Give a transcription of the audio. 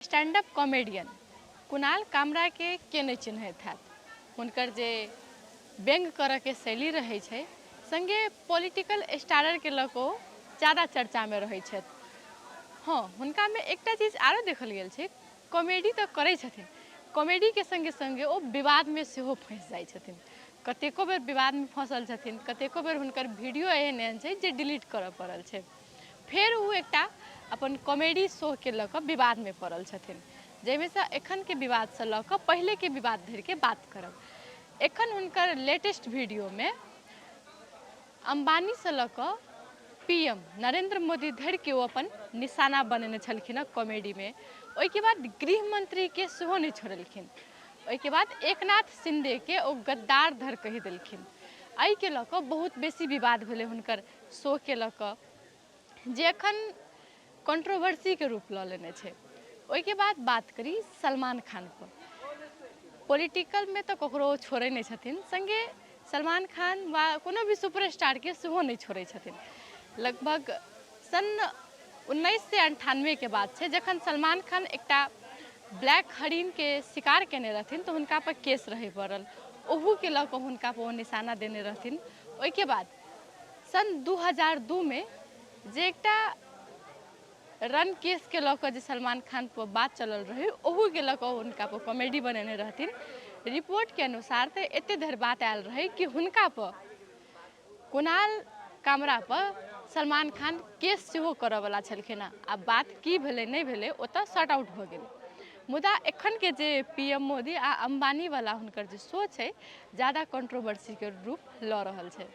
Stand up comedian Kunal कामराके के नहि चिन्हैत हैत। हुनकर जे व्यंग्य करऽके शैली रहै छै, सङ्गे पॉलिटिकल स्टाररके लऽ कऽ ओ जादा चर्चामे रहै छथि। हँ, हुनकामे एकटा चीज आरो देखल गेल छै, कॉमेडी तऽ करै छथिन, कॉमेडीके सङ्गे सङ्गे ओ विवादमे सेहो फँसि जाइ छथिन। कतेको बेर विवादमे फँसल छथिन, कतेको बेर हुनकर वीडियो एहन एहन छै जे डिलीट करऽ पड़ल छै। फेर ओ एकटा अपन कॉमेडी शोके लऽ कऽ विवादमे पड़ल छथिन, जाहिमे सँ एखनके विवादसँ लऽ कऽ पहिलेके विवाद धरिके बात करब। एखन हुनकर लेटेस्ट वीडियोमे अम्बानीसँ लऽ कऽ पी एम नरेन्द्र मोदी धरिके ओ अपन निशाना बनेने छलखिन हँ कॉमेडीमे। ओहिके बाद गृह मन्त्रीके सेहो नहि छोड़लखिन। ओहिके बाद एकनाथ शिन्देके ओ गद्दार धरि कहि देलखिन। एहिके लऽ कऽ बहुत बेसी विवाद भेलै हुनकर शोके लऽ कऽ, जे एखन कॉन्ट्रोवर्सीके रूप लऽ लेने छै। ओहिके बाद बात करी सलमान खानपर। पॉलिटिकलमे तऽ ककरो ओ छोड़ै नहि छथिन, सङ्गे सलमान खान वा कोनो भी सुपरस्टारके सेहो नहि छोड़ै छथिन। लगभग सन् 1998के बात छै, जखन सलमान खान एकटा ब्लैक हरिणके शिकार केने रहथिन तऽ हुनकापर केस रहै पड़ल। ओहूके लऽ कऽ हुनकापर ओ निशाना देने रहथिन। ओहिके बाद सन् 2002मे जे एकटा रन केसके लऽ कऽ जे सलमान खानपर बात चलल रहै, ओहूके लऽ कऽ हुनकापर कॉमेडी बनेने रहथिन। रिपोर्टके अनुसार तऽ एतेक धरि बात आयल रहै कि हुनकापर, कुणाल कामरापर सलमान खान केस सेहो करऽवला छलखिन हँ। आ बात की भेलै नहि भेलै, ओतऽ शॉर्ट आउट भऽ गेलै। मुदा एखनके जे पी एम मोदी आ अम्बानीवला हुनकर जे शो छै, ज्यादा कॉन्ट्रोवर्सीके रूप लऽ रहल छै।